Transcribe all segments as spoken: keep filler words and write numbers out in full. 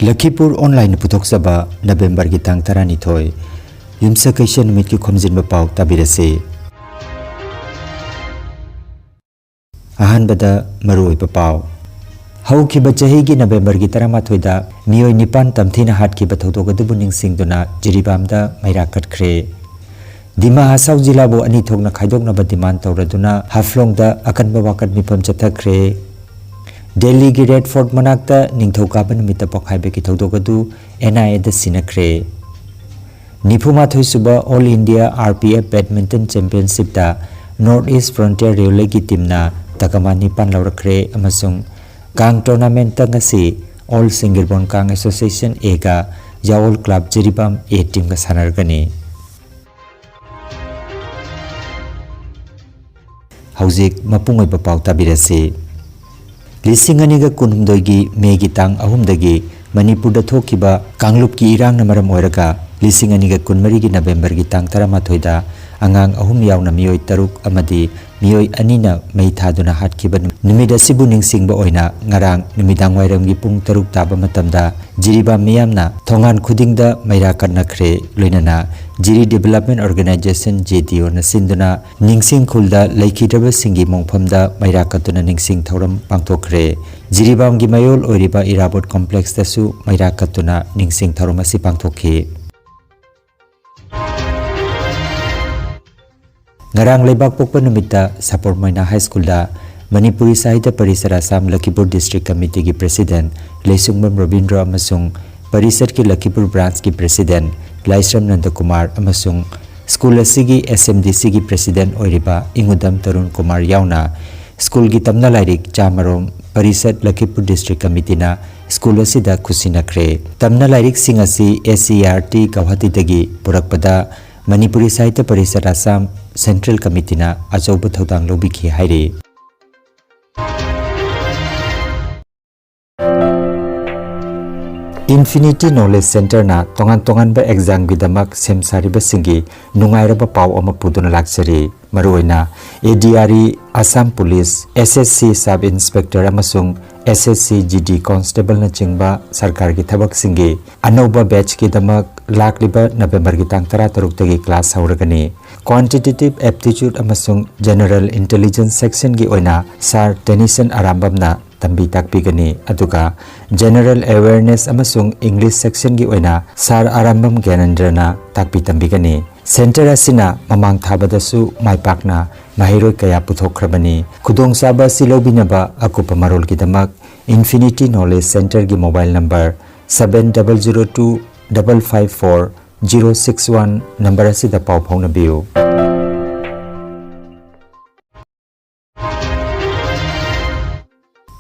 ꯂꯈꯤꯄꯨꯔ ꯑꯣꯟꯂꯥꯏꯟꯅ ꯄꯨꯊꯣꯛꯆꯕ ꯅꯕꯦꯝꯕꯔꯒꯤ ꯇꯥꯡ ꯇꯔꯥꯅꯤꯊꯣꯏ, ꯌꯨꯝꯁꯀꯩꯁ ꯅꯨꯃꯤꯠꯀꯤ ꯈꯣꯝꯖꯤꯟꯕ ꯄꯥꯎ ꯇꯥꯕꯤꯔꯁꯤ꯫ ꯑꯍꯥꯟꯕꯗ ꯃꯔꯨꯑꯣꯏꯕ ꯄꯥꯎ꯫ ꯍꯧꯈꯤꯕ ꯆꯍꯤꯒꯤ ꯅꯕꯦꯝꯕꯔꯒꯤ ꯇꯔꯥꯃꯥꯊꯣꯏꯗ ꯃꯤꯑꯣꯏ ꯅꯤꯄꯥꯟ ꯇꯝꯊꯤꯅ ꯍꯥꯠꯈꯤꯕ ꯊꯧꯗꯣꯛ ꯑꯗꯨꯕꯨ ꯅꯤꯡꯁꯤꯡꯗꯨꯅ ꯖꯤꯔꯤꯕꯥꯝꯗ ꯃꯩꯔꯥ ꯀꯠꯈ꯭ꯔꯦ꯫ ꯗꯤꯃꯥ ꯍꯁꯥꯎ ꯖꯤꯂꯥꯕꯨ ꯑꯅꯤ ꯊꯣꯛꯅ ꯈꯥꯏꯗꯣꯛꯅꯕ ꯗꯤꯃꯥꯟ ꯇꯧꯔꯗꯨꯅ ꯍꯥꯐꯂꯣꯡꯗ ꯑꯀꯟꯕ ꯋꯥꯀꯠ ꯃꯤꯐꯝ ꯆꯠꯊꯈ꯭ꯔꯦ꯫ ꯗꯦꯜꯂꯤꯒꯤ ꯔꯦꯗ ꯐꯣꯔꯠ ꯃꯅꯥꯛꯇ ꯅꯤꯡꯊꯧꯀꯥꯕ ꯅꯨꯃꯤꯠꯇ ꯄꯣꯈꯥꯏꯕꯒꯤ ꯊꯧꯗꯣꯛ ꯑꯗꯨ ꯑꯦꯟ ꯑꯥꯏ ꯑꯦꯗ ꯁꯤꯟꯅꯈ꯭ꯔꯦ꯫ ꯅꯤꯐꯨꯃꯥꯊꯣꯏ ꯁꯨꯕ all India R P F badminton ꯆꯦꯝꯄꯤꯌꯟꯁꯤꯞꯇ ꯅꯣꯔꯠ ꯏꯁ ꯐ꯭ꯔꯣꯟꯇꯤꯌꯔ ꯔꯦꯜꯋꯦꯒꯤ ꯇꯤꯝꯅ ꯇꯀꯃꯥꯟ ꯅꯤꯄꯥꯟ ꯂꯧꯔꯛꯈ꯭ꯔꯦ ꯑꯃꯁꯨꯡ ꯀꯥꯡ ꯇꯣꯔꯅꯥꯃꯦꯟꯠꯇ ꯉꯁꯤ ꯑꯣꯜ ꯁꯤꯡꯒꯤꯔꯕꯣꯟ ꯀꯥꯡ ꯑꯦꯁꯣꯁꯤꯌꯦꯁꯟ ꯑꯦꯒ ꯌꯥꯑꯣꯜ ꯀ꯭ꯂꯕ ꯖꯤꯔꯤꯕꯥꯝ ꯑꯦ ꯇꯤꯝꯒ ꯁꯥꯟꯅꯔꯒꯅꯤ꯫ ꯍꯧꯖꯤꯛ ꯃꯄꯨꯡ ꯑꯣꯏꯕ ꯄꯥꯎ ꯇꯥꯕꯤꯔꯁꯤ꯫ ꯂꯤꯁꯤꯡ ꯑꯅꯤꯒ ꯀꯨꯟꯍꯨꯝꯗꯣꯏꯒꯤ ꯃꯦꯒꯤ ꯇꯥꯡ ꯑꯍꯨꯝꯗꯒꯤ ꯃꯅꯤꯄꯨꯔꯗ ꯊꯣꯛꯈꯤꯕ ꯀꯥꯡꯂꯨꯞꯀꯤ ꯏꯔꯥꯡꯅ ꯃꯔꯝ ꯑꯣꯏꯔꯒ ꯂꯤꯁꯤꯡ ꯑꯅꯤꯒ ꯀꯨꯟꯃꯔꯤꯒꯤ ꯅꯕꯦꯝꯕꯔꯒꯤ ꯇꯥꯡ ꯇꯔꯥꯃꯥꯊꯣꯏꯗ ꯑꯉꯥꯡ ꯑꯍꯨꯝ ꯌꯥꯎꯅ ꯃꯤꯑꯣꯏ ꯇꯔꯨꯛ ꯑꯃꯗꯤ ꯃꯤꯑꯣꯏ ꯑꯅꯤꯅ ꯃꯩ ꯊꯥꯗꯨꯅ ꯍꯥꯠꯈꯤꯕ ꯅꯨꯃꯤꯠ ꯑꯁꯤꯕꯨ ꯅꯤꯡꯁꯤꯡꯕ ꯑꯣꯏꯅ ꯉꯔꯥꯡ ꯅꯨꯃꯤꯗꯥꯡ ꯋꯥꯏꯔꯝꯒꯤ ꯄꯨꯡ ꯇꯔꯨꯛ ꯇꯥꯕ ꯃꯇꯝꯗ ꯖꯤꯔꯤꯕꯥꯝ ꯃꯤꯌꯥꯝꯅ ꯊꯣꯡꯒꯥꯟ ꯈꯨꯗꯤꯡꯗ ꯃꯩꯔꯥ ꯀꯠꯅꯈ꯭ꯔꯦ꯫ ꯂꯣꯏꯅꯅ ꯖꯤꯔꯤ ꯗꯤꯕꯦꯂꯞꯃꯦꯟ ꯑꯣꯔꯒꯅꯥꯏꯖꯦꯁꯟ, ꯖꯦ ꯗꯤ ꯑꯣꯅ ꯁꯤꯟꯗꯨꯅ ꯅꯤꯡꯁꯤꯡ ꯈꯨꯜꯗ ꯂꯩꯈꯤꯗ꯭ꯔꯕꯁꯤꯡꯒꯤ ꯃꯣꯡꯐꯝꯗ ꯃꯩꯔꯥ ꯀꯠꯇꯨꯅ ꯅꯤꯡꯁꯤꯡ ꯊꯧꯔꯝ ꯄꯥꯡꯊꯣꯛꯈ꯭ꯔꯦ꯫ ꯖꯤꯔꯤꯕꯥꯝꯒꯤ ꯃꯌꯣꯜ ꯑꯣꯏꯔꯤꯕ ꯏꯔꯥꯕꯣꯠ ꯀꯣꯝꯄ꯭ꯂꯦꯛꯁꯇꯁꯨ ꯃꯩꯔꯥ ꯀꯠꯇꯨꯅ ꯅꯤꯡꯁꯤꯡ ꯊꯧꯔꯝ ꯑꯁꯤ ꯄꯥꯡꯊꯣꯛꯈꯤ꯫ ꯉꯔꯥꯡ ꯂꯩꯕꯥꯛꯄꯣꯛꯄ ꯅꯨꯃꯤꯠꯇ ꯁꯄꯣꯔ ꯃꯣꯏꯅꯥ ꯍꯥꯏ ꯁ꯭ꯀꯨꯜꯗ ꯃꯅꯤꯄꯨꯔꯤ ꯁꯥꯍꯤꯇ꯭ꯌ ꯄꯔꯤꯁꯠ ꯑꯁꯥꯝ ꯂꯈꯤꯄꯨꯔ ꯗꯤꯁꯇ꯭ꯔꯤꯛ ꯀꯃꯤꯇꯤꯒꯤ ꯄ꯭ꯔꯦꯁꯤꯗꯦꯟꯠ ꯂꯩꯁꯨꯡꯕꯝ ꯔꯣꯕꯤꯟꯗ꯭ꯔꯣ ꯑꯃꯁꯨꯡ ꯄꯔꯤꯁꯠꯀꯤ ꯂꯈꯤꯄꯨꯔ ꯕ꯭ꯔꯥꯟꯁꯀꯤ ꯄ꯭ꯔꯦꯁꯤꯗꯦꯟꯠ ꯂꯥꯏꯁ꯭ꯔꯝ ꯅꯟꯗꯀꯨꯃꯥꯔ ꯑꯃꯁꯨꯡ ꯁ꯭ꯀꯨꯜ ꯑꯁꯤꯒꯤ ꯑꯦꯁ ꯑꯦꯝ ꯗꯤ ꯁꯤꯒꯤ ꯄ꯭ꯔꯦꯁꯤꯗꯦꯟꯠ ꯑꯣꯏꯔꯤꯕ ꯏꯉꯨꯗꯝ ꯇꯔꯨꯟ ꯀꯨꯃꯥꯔ ꯌꯥꯎꯅ ꯁ꯭ꯀꯨꯜꯒꯤ ꯇꯝꯅ ꯂꯥꯏꯔꯤꯛ ꯆꯥꯃꯔꯣꯝ ꯄꯔꯤꯁꯠ ꯂꯈꯤꯄꯨꯔ ꯗꯤꯁꯇ꯭ꯔꯤꯛ ꯀꯃꯤꯇꯤꯅ ꯁ꯭ꯀꯨꯜ ꯑꯁꯤꯗ ꯈꯨꯠꯁꯤꯟꯅꯈ꯭ꯔꯦ꯫ ꯇꯝꯅ ꯂꯥꯏꯔꯤꯛꯁꯤꯡ ꯑꯁꯤ S C E R T ꯒꯧꯍꯥꯇꯤꯗꯒꯤ ꯄꯨꯔꯛꯄꯗ ꯃꯅꯤꯄꯨꯔꯤ ꯁꯥꯍꯤꯇ꯭ꯌ ꯄꯔꯤꯁꯠ ꯑꯁꯥꯝ ꯁꯦꯟꯇ꯭ꯔꯦꯜ ꯀꯃꯤꯇꯤꯅ ꯑꯆꯧꯕ ꯊꯧꯗꯥꯡ ꯂꯧꯕꯤꯈꯤ ꯍꯥꯏꯔꯤ꯫ Infinity Knowledge Centerꯅ ꯇꯣꯉꯥꯟ ꯇꯣꯉꯥꯟꯕ examꯒꯤꯗꯃꯛ ꯁꯦꯝ ꯁꯥꯔꯤꯕꯁꯤꯡꯒꯤ ꯅꯨꯡꯉꯥꯏꯔꯕ ꯄꯥꯎ ꯑꯃ ꯄꯨꯗꯨꯅ ꯂꯥꯛꯆꯔꯤ꯫ ꯃꯔꯨꯑꯣꯏꯅ ADRE, Assam Police, SSC Sub Inspector ꯑꯃꯁꯨꯡ SSC GD Constableꯅꯆꯤꯡꯕ ꯁꯔꯀꯥꯔꯒꯤ ꯊꯕꯛꯁꯤꯡꯒꯤ ꯑꯅꯧꯕ batchꯀꯤꯗꯃꯛ ꯂꯥꯛꯂꯤꯕ Novemberꯒꯤ ꯇꯥꯡ ꯇꯔꯥꯇꯔꯨꯛꯇꯒꯤ class ꯍꯧꯔꯒꯅꯤ꯫ Quantitative Aptitude ꯑꯃꯁꯨꯡ General Intelligence Sectionꯒꯤ ꯑꯣꯏꯅ Sir Tennyson ꯑꯔꯥꯝꯕꯝꯅ ꯇꯝꯕꯤ ꯇꯥꯛꯄꯤꯒꯅꯤ, ꯑꯗꯨꯒ General Awareness ꯑꯃꯁꯨꯡ English Sectionꯒꯤ ꯑꯣꯏꯅ Sir ꯑꯔꯥꯝꯕꯝ ꯒ꯭ꯌꯥꯅꯦꯟꯗ꯭ꯔꯅ ꯇꯥꯛꯄꯤ ꯇꯝꯕꯤꯒꯅꯤ꯫ Center ꯑꯁꯤꯅ ꯃꯃꯥꯡ ꯊꯥꯕꯗꯁꯨ ꯃꯥꯏ ꯄꯥꯛꯅ ꯃꯍꯩꯔꯣꯏ ꯀꯌꯥ ꯄꯨꯊꯣꯛꯈ꯭ꯔꯕꯅꯤ꯫ ꯈꯨꯗꯣꯡꯆꯥꯕ ꯑꯁꯤ ꯂꯧꯕꯤꯅꯕ ꯑꯀꯨꯞꯄ ꯃꯔꯣꯜꯒꯤꯗꯃꯛ Infinity Knowledge Centerꯒꯤ mobile number seven double zero two double five four zero six one number ꯑꯁꯤꯗ ꯄꯥꯎ ꯐꯥꯎꯅꯕꯤꯌꯨ꯫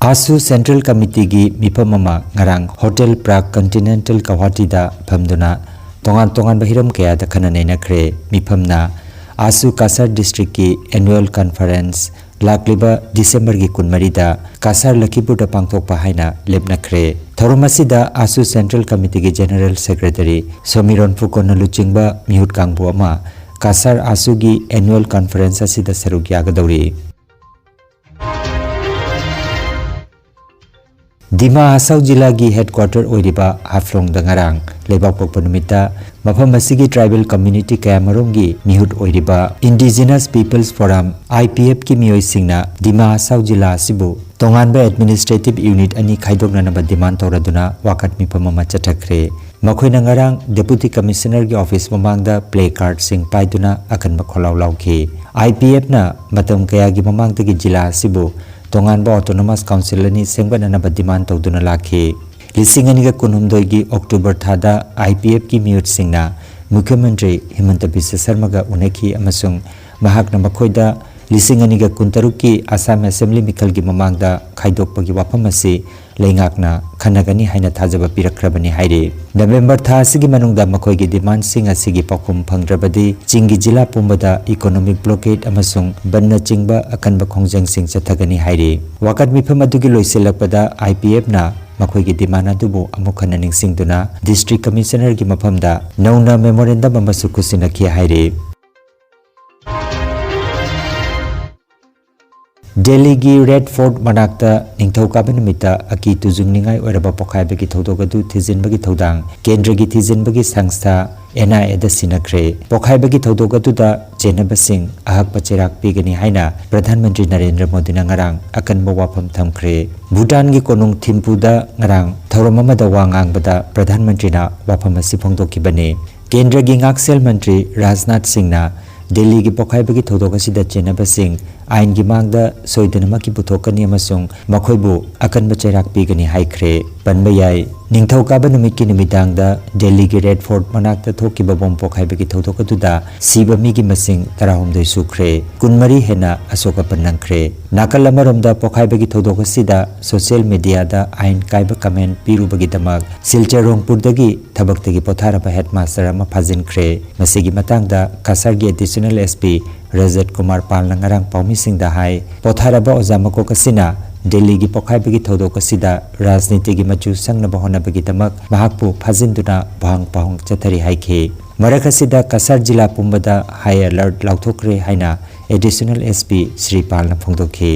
ASU Central Committeeꯒꯤ ꯃꯤꯐꯝ ꯑꯃ ꯉꯔꯥꯡ Hotel Prag Continental ꯒꯧꯍꯥꯇꯤꯗ ꯐꯝꯗꯨꯅ ꯇꯣꯉꯥꯟ ꯇꯣꯉꯥꯟꯕ ꯍꯤꯔꯝ ꯀꯌꯥꯗ ꯈꯟꯅ ꯅꯩꯅꯈ꯭ꯔꯦ꯫ ꯃꯤꯐꯝꯅ ASU ꯀꯁꯥꯔ districtꯀꯤ annual conference ꯂꯥꯛꯂꯤꯕ Decemberꯒꯤ ꯀꯨꯟꯃꯔꯤꯗ ꯀꯁꯥꯔ ꯂꯈꯤꯄꯨꯔꯗ ꯄꯥꯡꯊꯣꯛꯄ ꯍꯥꯏꯅ ꯂꯦꯞꯅꯈ꯭ꯔꯦ꯫ ꯊꯧꯔꯝ ꯑꯁꯤꯗ ASU Central Committeeꯒꯤ General Secretary ꯁꯣꯃꯤꯔꯣꯟ ꯐꯨꯀꯣꯟꯅ ꯂꯨꯆꯤꯡꯕ ꯃꯤꯍꯨꯠ ꯀꯥꯡꯕꯨ ꯑꯃ ꯀꯁꯥꯔ ASUꯒꯤ annual conference ꯑꯁꯤꯗ ꯁꯔꯨꯛ ꯌꯥꯒꯗꯧꯔꯤ꯫ ꯗꯤꯃꯥ ꯍꯁꯥꯎ ꯖꯤꯂꯥꯒꯤ headquarter ꯑꯣꯏꯔꯤꯕ ꯍꯥꯐꯂꯣꯡꯗ ꯉꯔꯥꯡ ꯂꯩꯕꯥꯛꯄꯣꯛꯄ ꯅꯨꯃꯤꯠꯇ ꯃꯐꯝ ꯑꯁꯤꯒꯤ tribal community ꯀꯌꯥꯃꯔꯨꯝꯒꯤ ꯃꯤꯍꯨꯠ ꯑꯣꯏꯔꯤꯕ Indigenous Peoples Forum, IPFꯀꯤ ꯃꯤꯑꯣꯏꯁꯤꯡꯅ ꯗꯤꯃꯥ ꯍꯁꯥꯎ ꯖꯤꯂꯥ ꯑꯁꯤꯕꯨ ꯇꯣꯉꯥꯟꯕ administrative unit ꯑꯅꯤ ꯈꯥꯏꯗꯣꯛꯅꯅꯕ demand ꯇꯧꯔꯗꯨꯅ ꯋꯥꯀꯠ ꯃꯤꯐꯝ ꯑꯃ ꯆꯠꯊꯈ꯭ꯔꯦ꯫ ꯃꯈꯣꯏꯅ ꯉꯔꯥꯡ Deputy Commissionerꯒꯤ office ꯃꯃꯥꯡꯗ placardꯁꯤꯡ ꯄꯥꯏꯗꯨꯅ ꯑꯀꯟꯕ ꯈꯣꯜꯂꯥꯎ ꯂꯥꯎꯈꯤ꯫ IPFꯅ ꯃꯇꯝ ꯀꯌꯥꯒꯤ ꯃꯃꯥꯡꯗꯒꯤ ꯖꯤꯂꯥ ꯑꯁꯤꯕꯨ ꯇꯣꯉꯥꯟꯕ autonomous council ꯑꯅꯤ ꯁꯦꯝꯒꯠꯅꯅꯕ demand ꯇꯧꯗꯨꯅ ꯂꯥꯛꯈꯤ꯫ ꯂꯤꯁꯤꯡ ꯑꯅꯤꯒ ꯀꯨꯟꯍꯨꯝꯗꯣꯏꯒꯤ October ꯊꯥꯗ IPFꯀꯤ ꯃꯤꯍꯨꯠꯁꯤꯡꯅ ꯃꯨꯈ꯭ꯌ ꯃꯟꯇ꯭ꯔꯤ ꯍꯤꯃꯟꯇ ꯕꯤꯁ꯭ꯋ ꯁꯔꯃꯒ ꯎꯅꯈꯤ ꯑꯃꯁꯨꯡ ꯃꯍꯥꯛꯅ ꯃꯈꯣꯏꯗ ꯂꯤꯁꯤꯡ ꯑꯅꯤꯒ ꯀꯨꯟꯇꯔꯨꯛꯀꯤ ꯑꯁꯥꯝ ꯑꯦꯁꯦꯝꯕ꯭ꯂꯤ ꯃꯤꯈꯜꯒꯤ ꯃꯃꯥꯡꯗ ꯈꯥꯏꯗꯣꯛꯄꯒꯤ ꯋꯥꯐꯝ ꯑꯁꯤ ꯂꯩꯉꯥꯛꯅ ꯈꯟꯅꯒꯅꯤ ꯍꯥꯏꯅ ꯊꯥꯖꯕ ꯄꯤꯔꯛꯈ꯭ꯔꯕꯅꯤ ꯍꯥꯏꯔꯤ꯫ November ꯊꯥ ꯑꯁꯤꯒꯤ ꯃꯅꯨꯡꯗ ꯃꯈꯣꯏꯒꯤ demandꯁꯤꯡ ꯑꯁꯤꯒꯤ ꯄꯥꯎꯈꯨꯝ ꯐꯪꯗ꯭ꯔꯕꯗꯤ ꯆꯤꯡꯒꯤ ꯖꯤꯂꯥ ꯄꯨꯝꯕꯗ economic blockade ꯑꯃꯁꯨꯡ ꯕꯟꯅꯆꯤꯡꯕ ꯑꯀꯟꯕ ꯈꯣꯡꯖꯪꯁꯤꯡ ꯆꯠꯊꯒꯅꯤ ꯍꯥꯏꯔꯤ꯫ ꯋꯥꯀꯠ ꯃꯤꯐꯝ ꯑꯗꯨꯒꯤ ꯂꯣꯏꯁꯤꯜꯂꯛꯄꯗ IPFꯅ ꯃꯈꯣꯏꯒꯤ demand ꯑꯗꯨꯕꯨ ꯑꯃꯨꯛ ꯍꯟꯅ ꯅꯤꯡꯁꯤꯡꯗꯨꯅ District Commissionerꯒꯤ ꯃꯐꯝꯗ ꯅꯧꯅ memorandum ꯑꯃꯁꯨ ꯈꯨꯠꯁꯤꯟꯅꯈꯤ ꯍꯥꯏꯔꯤ꯫ ꯗꯦꯜꯂꯤꯒꯤ Red Fort ꯃꯅꯥꯛꯇ ꯅꯤꯡꯊꯧꯀꯥꯕ ꯅꯨꯃꯤꯠꯇ ꯑꯀꯤ ꯇꯨꯖꯨꯡꯅꯤꯡꯉꯥꯏ ꯑꯣꯏꯔꯕ ꯄꯣꯈꯥꯏꯕꯒꯤ ꯊꯧꯗꯣꯛ ꯑꯗꯨ ꯊꯤꯖꯤꯟꯕꯒꯤ ꯊꯧꯗꯥꯡ ꯀꯦꯟꯗ꯭ꯔꯒꯤ ꯊꯤꯖꯤꯟꯕꯒꯤ ꯁꯪꯁꯊꯥ NIAꯗ ꯁꯤꯟꯅꯈ꯭ꯔꯦ꯫ ꯄꯣꯈꯥꯏꯕꯒꯤ ꯊꯧꯗꯣꯛ ꯑꯗꯨꯗ ꯆꯦꯟꯅꯕꯁꯤꯡ ꯑꯍꯛꯄ ꯆꯩꯔꯥꯛ ꯄꯤꯒꯅꯤ ꯍꯥꯏꯅ ꯄ꯭ꯔꯙꯥꯟ ꯃꯟꯇ꯭ꯔꯤ ꯅꯔꯦꯟꯗ꯭ꯔ ꯃꯣꯗꯤꯅ ꯉꯔꯥꯡ ꯑꯀꯟꯕ ꯋꯥꯐꯝ ꯊꯝꯈ꯭ꯔꯦ꯫ ꯚꯨꯇꯥꯟꯒꯤ ꯀꯣꯅꯨꯡ ꯊꯤꯝꯄꯨꯗ ꯉꯔꯥꯡ ꯊꯧꯔꯝ ꯑꯃꯗ ꯋꯥ ꯉꯥꯡꯕꯗ ꯄ꯭ꯔꯙꯥꯟ ꯃꯟꯇ꯭ꯔꯤꯅ ꯋꯥꯐꯝ ꯑꯁꯤ ꯐꯣꯡꯗꯣꯛꯈꯤꯕꯅꯤ꯫ ꯀꯦꯟꯗ꯭ꯔꯒꯤ ꯉꯥꯛꯁꯦꯜ ꯃꯟꯇ꯭ꯔꯤ ꯔꯥꯖꯅꯥꯊ ꯁꯤꯡꯅ ꯗꯦꯜꯂꯤꯒꯤ ꯄꯣꯈꯥꯏꯕꯒꯤ ꯊꯧꯗꯣꯛ ꯑꯁꯤꯗ ꯆꯦꯟꯅꯕꯁꯤꯡ ꯑꯥꯏꯟꯒꯤ ꯃꯥꯡꯗ ꯁꯣꯏꯗꯅꯃꯛꯀꯤ ꯄꯨꯊꯣꯛꯀꯅꯤ ꯑꯃꯁꯨꯡ ꯃꯈꯣꯏꯕꯨ ꯑꯀꯟꯕ ꯆꯩꯔꯥꯛ ꯄꯤꯒꯅꯤ ꯍꯥꯏꯈ꯭ꯔꯦ꯫ ꯄꯟꯕ ꯌꯥꯏ, ꯅꯤꯡꯊꯧꯀꯥꯕ ꯅꯨꯃꯤꯠꯀꯤ ꯅꯨꯃꯤꯗꯥꯡꯗ ꯗꯦꯜꯂꯤꯒꯤ Red Fort ꯃꯅꯥꯛꯇ ꯊꯣꯛꯈꯤꯕ ꯕꯣꯝ ꯄꯣꯈꯥꯏꯕꯒꯤ ꯊꯧꯗꯣꯛ ꯑꯗꯨꯗ ꯁꯤꯕ ꯃꯤꯒꯤ ꯃꯁꯤꯡ ꯇꯔꯥꯍꯨꯝꯗꯣꯏ ꯁꯨꯈ꯭ꯔꯦ, ꯀꯨꯟꯃꯔꯤ ꯍꯦꯟꯅ ꯑꯁꯣꯛ ꯑꯄꯟ ꯅꯪꯈ꯭ꯔꯦ꯫ ꯅꯥꯀꯜ ꯑꯃꯔꯣꯝꯗ, ꯄꯣꯈꯥꯏꯕꯒꯤ ꯊꯧꯗꯣꯛ ꯑꯁꯤꯗ social mediaꯗ ꯑꯥꯏꯟ ꯀꯥꯏꯕ comment ꯄꯤꯔꯨꯕꯒꯤꯗꯃꯛ ꯁꯤꯜꯆꯔ ꯔꯣꯡꯄꯨꯔꯗꯒꯤ ꯊꯕꯛꯇꯒꯤ ꯄꯣꯊꯥꯔꯕ headmaster ꯑꯃ ꯐꯥꯖꯤꯟꯈ꯭ꯔꯦ꯫ ꯃꯁꯤꯒꯤ ꯃꯇꯥꯡꯗ ꯀꯁꯥꯔꯒꯤ Additional SP ꯔꯖꯠ ꯀꯨꯃꯥꯔ ꯄꯥꯜꯅ ꯉꯔꯥꯡ ꯄꯥꯎꯃꯤꯁꯤꯡꯗ ꯍꯥꯏ, ꯄꯣꯊꯥꯔꯕ ꯑꯣꯖꯥ ꯃꯀꯣꯛ ꯑꯁꯤꯅ ꯗꯦꯜꯂꯤꯒꯤ ꯄꯣꯈꯥꯏꯕꯒꯤ ꯊꯧꯗꯣꯛ ꯑꯁꯤꯗ ꯔꯥꯖꯅꯤꯇꯤꯒꯤ ꯃꯆꯨ ꯁꯪꯅꯕ ꯍꯣꯠꯅꯕꯒꯤꯗꯃꯛ ꯃꯍꯥꯛꯄꯨ ꯐꯥꯖꯤꯟꯗꯨꯅ ꯚꯥꯡ ꯄꯥꯎꯍꯪ ꯆꯠꯊꯔꯤ ꯍꯥꯏꯈꯤ꯫ ꯃꯔꯛ ꯑꯁꯤꯗ ꯀꯁꯥꯔ ꯖꯤꯂꯥ ꯄꯨꯝꯕꯗ high alert ꯂꯥꯎꯊꯣꯛꯈ꯭ꯔꯦ ꯍꯥꯏꯅ Additional SP ꯁ꯭ꯔꯤ ꯄꯥꯜꯅ ꯐꯣꯡꯗꯣꯛꯈꯤ꯫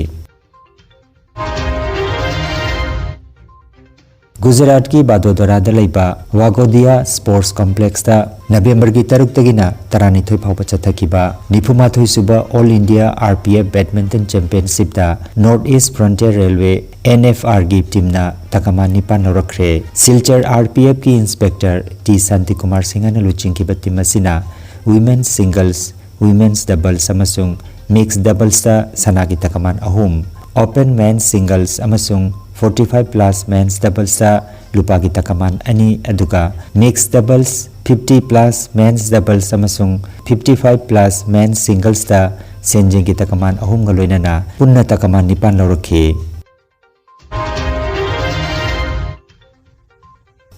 ꯒꯨꯖꯔꯥꯠꯀꯤ ꯕꯥꯗꯣꯗꯣꯔꯥꯗ ꯂꯩꯕ ꯋꯥꯒꯣꯗꯤꯌꯥ Sports Complexꯇ ꯅꯕꯦꯝꯕꯔꯒꯤ ꯇꯔꯨꯛꯇꯒꯤꯅ ꯇꯔꯥꯅꯤꯊꯣꯏ ꯐꯥꯎꯕ ꯆꯠꯊꯈꯤꯕ ꯅꯤꯐꯨꯃꯥꯊꯣꯏ ꯁꯨꯕ All India RPF Badminton Championshipꯇ North East Frontier Railway, NFRꯒꯤ teamꯅ ꯇꯀꯃꯥꯟ ꯅꯤꯄꯥꯟ ꯂꯧꯔꯛꯈ꯭ꯔꯦ꯫ ꯁꯤꯜꯆꯔ RPFꯀꯤ Inspector T ꯁꯥꯟꯇꯤꯀꯨꯃꯥꯔ ꯁꯤꯡꯍꯅ ꯂꯨꯆꯤꯡꯈꯤꯕ team ꯑꯁꯤꯅ women's singles, women's doubles ꯑꯃꯁꯨꯡ mixed doublesꯇ ꯁꯅꯥꯒꯤ ꯇꯀꯃꯥꯟ ꯑꯍꯨꯝ, open men's singles ꯑꯃꯁꯨꯡ forty five plus men's doublesꯇ ꯂꯨꯄꯥꯒꯤ ꯇꯀꯃꯥꯟ ꯑꯅꯤ, ꯑꯗꯨꯒ mixed doubles, fifty plus men's doubles ꯑꯃꯁꯨꯡ fifty five plus men's singlesꯇ ꯁꯦꯟꯖꯦꯡꯒꯤ ꯇꯀꯃꯥꯟ ꯑꯍꯨꯝꯒ ꯂꯣꯏꯅꯅ ꯄꯨꯟꯅ ꯇꯀꯃꯥꯟ ꯅꯤꯄꯥꯟ ꯂꯧꯔꯛꯈꯤ꯫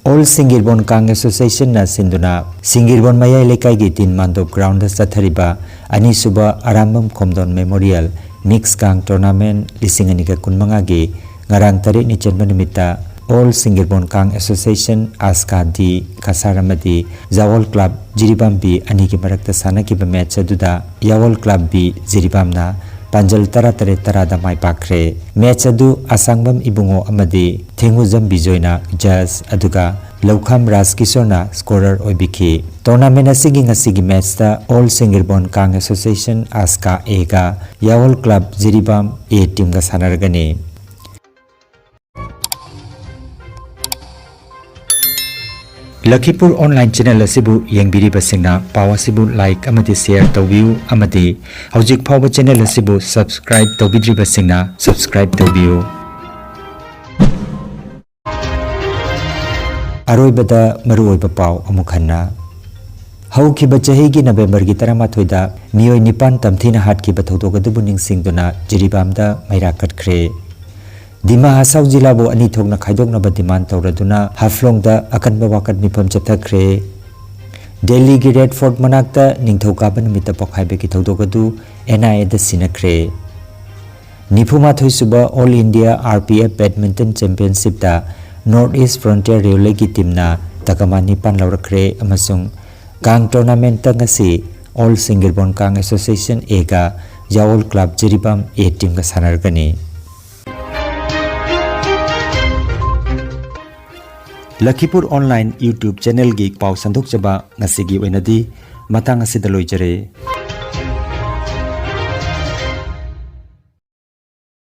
All ꯁꯤꯡꯒꯤꯔꯕꯣꯟ ꯀꯥꯡ Associationꯅ ꯁꯤꯟꯗꯨꯅ ꯁꯤꯡꯒꯤꯔꯕꯣꯟ ꯃꯌꯥꯏ ꯂꯩꯀꯥꯏꯒꯤ ꯇꯤꯟ ꯃꯥꯟꯗꯣꯞ groundꯗ ꯆꯠꯊꯔꯤꯕ ꯑꯅꯤꯁꯨꯕ ꯑꯔꯥꯝꯕꯝ ꯈꯣꯝꯗꯣꯟ Memorial Mixed ꯀꯥꯡ Tournament ꯂꯤꯁꯤꯡ ꯑꯅꯤꯒ ꯀꯨꯟꯃꯉꯥꯒꯤ ꯉꯔꯥꯡ ꯇꯔꯦꯠꯅꯤ ꯆꯟꯕ ꯅꯨꯃꯤꯠꯇ All Singirbonkang Association, ASCA D, Cachar ꯑꯃꯗꯤ ꯌꯥꯋꯣꯜ ꯀ꯭ꯂꯕ ꯖꯤꯔꯤꯕꯥꯝ ꯕꯤ ꯑꯅꯤꯒꯤ ꯃꯔꯛꯇ ꯁꯥꯟꯅꯈꯤꯕ ꯃꯦꯠꯆ ꯑꯗꯨꯗ ꯌꯥꯋꯣꯜ ꯀ꯭ꯂꯕ ꯕꯤ ꯖꯤꯔꯤꯕꯥꯝꯅ ꯄꯥꯟꯖꯜ ꯇꯔꯥꯇꯔꯦꯠ ꯇꯔꯥꯗ ꯃꯥꯏ ꯄꯥꯛꯈ꯭ꯔꯦ꯫ ꯃꯦꯠꯆ ꯑꯗꯨ ꯑꯁꯥꯡꯕꯝ ꯏꯕꯨꯡꯉꯣ ꯑꯃꯗꯤ ꯊꯦꯡꯉꯨꯖꯝ ꯕꯤꯖꯣꯏꯅ ꯖꯖ ꯑꯗꯨꯒ ꯂꯧꯈꯥꯝ ꯔꯥꯖꯀꯤꯁꯣꯔꯅ ꯁ꯭ꯀꯣꯔꯔ ꯑꯣꯏꯕꯤꯈꯤ꯫ ꯇꯣꯔꯅꯥꯃꯦꯟ ꯑꯁꯤꯒꯤ ꯉꯁꯤꯒꯤ ꯃꯦꯠꯆꯇ All Singirbonkang Association, ASCA A ꯒ ꯌꯥꯋꯣꯜ ꯀ꯭ꯂꯕ ꯖꯤꯔꯤꯕꯥꯝ A ꯇꯤꯝꯒ ꯁꯥꯟꯅꯔꯒꯅꯤ꯫ ꯂꯈꯤꯄꯨꯔ ꯑꯣꯟꯂꯥꯏꯟ ꯆꯦꯅꯦꯜ ꯑꯁꯤꯕꯨ ꯌꯦꯡꯕꯤꯔꯤꯕꯁꯤꯡꯅ ꯄꯥꯎ ꯑꯁꯤꯕꯨ ꯂꯥꯏꯛ ꯑꯃꯗꯤ ꯁꯦꯌꯔ ꯇꯧꯕꯤꯌꯨ ꯑꯃꯗꯤ ꯍꯧꯖꯤꯛ ꯐꯥꯎꯕ ꯆꯦꯅꯦꯜ ꯑꯁꯤꯕꯨ ꯁꯕꯁꯀ꯭ꯔꯥꯏꯕ ꯇꯧꯕꯤꯗ꯭ꯔꯤꯕꯁꯤꯡꯅ ꯁꯕꯁꯀ꯭ꯔꯥꯏꯕ ꯇꯧꯕꯤꯌꯨ꯫ ꯑꯔꯣꯏꯕꯗ ꯃꯔꯨꯑꯣꯏꯕ ꯄꯥꯎ ꯑꯃꯨꯛ ꯍꯟꯅ꯫ ꯍꯧꯈꯤꯕ ꯆꯍꯤꯒꯤ ꯅꯕꯦꯝꯕꯔꯒꯤ ꯇꯔꯥꯃꯥꯊꯣꯏꯗ ꯃꯤꯑꯣꯏ ꯅꯤꯄꯥꯟ ꯇꯝꯊꯤꯅ ꯍꯥꯠꯈꯤꯕ ꯊꯧꯗꯣꯛ ꯑꯗꯨꯕꯨ ꯅꯤꯡꯁꯤꯡꯗꯨꯅ ꯖꯤꯔꯤꯕꯥꯝꯗ ꯃꯩꯔꯥ ꯀꯠꯈ꯭ꯔꯦ꯫ ꯗꯤꯃꯥ ꯍꯁꯥꯎ ꯖꯤꯂꯥꯕꯨ ꯑꯅꯤ ꯊꯣꯛꯅ ꯈꯥꯏꯗꯣꯛꯅꯕ ꯗꯤꯃꯥꯟ ꯇꯧꯔꯗꯨꯅ ꯍꯥꯐꯂꯣꯡꯗ ꯑꯀꯟꯕ ꯋꯥꯀꯠ ꯃꯤꯐꯝ ꯆꯠꯊꯈ꯭ꯔꯦ꯫ ꯗꯦꯜꯂꯤꯒꯤ ꯔꯦꯗ ꯐꯣꯔꯠ ꯃꯅꯥꯛꯇ ꯅꯤꯡꯊꯧꯀꯥꯕ ꯅꯨꯃꯤꯠꯇ ꯄꯣꯈꯥꯏꯕꯒꯤ ꯊꯧꯗꯣꯛ ꯑꯗꯨ ꯑꯦꯟ ꯑꯥꯏ ꯑꯦꯗ ꯁꯤꯟꯅꯈ꯭ꯔꯦ꯫ ꯅꯤꯐꯨꯃꯥꯊꯣꯏ ꯁꯨꯕ All India R P F Badminton Championship ꯇ North East Frontier Relay ꯒꯤ ꯇꯤꯝꯅ ꯇꯀꯃꯥ ꯅꯤꯄꯥꯟ ꯂꯧꯔꯛꯈ꯭ꯔꯦ ꯑꯃꯁꯨꯡ ꯀꯥꯡ ꯇꯣꯔꯅꯥꯃꯦꯟꯠꯇ ꯉꯁꯤ All Singirbonkang Association A ꯒ ꯌꯥꯋꯣꯜ ꯀ꯭ꯂꯕ ꯖꯤꯔꯤꯕꯥꯝ A ꯇꯤꯝꯒ ꯁꯥꯟꯅꯔꯒꯅꯤ꯫ ꯂꯈꯤꯄꯨꯔ ꯑꯣꯟꯂꯥꯏꯟ YouTube ꯆꯦꯅꯦꯜꯒꯤ ꯄꯥꯎ ꯁꯟꯗꯣꯛꯆꯕ ꯉꯁꯤꯒꯤ ꯑꯣꯏꯅꯗꯤ ꯃꯇꯥꯡ ꯑꯁꯤꯗ ꯂꯣꯏꯖꯔꯦ꯫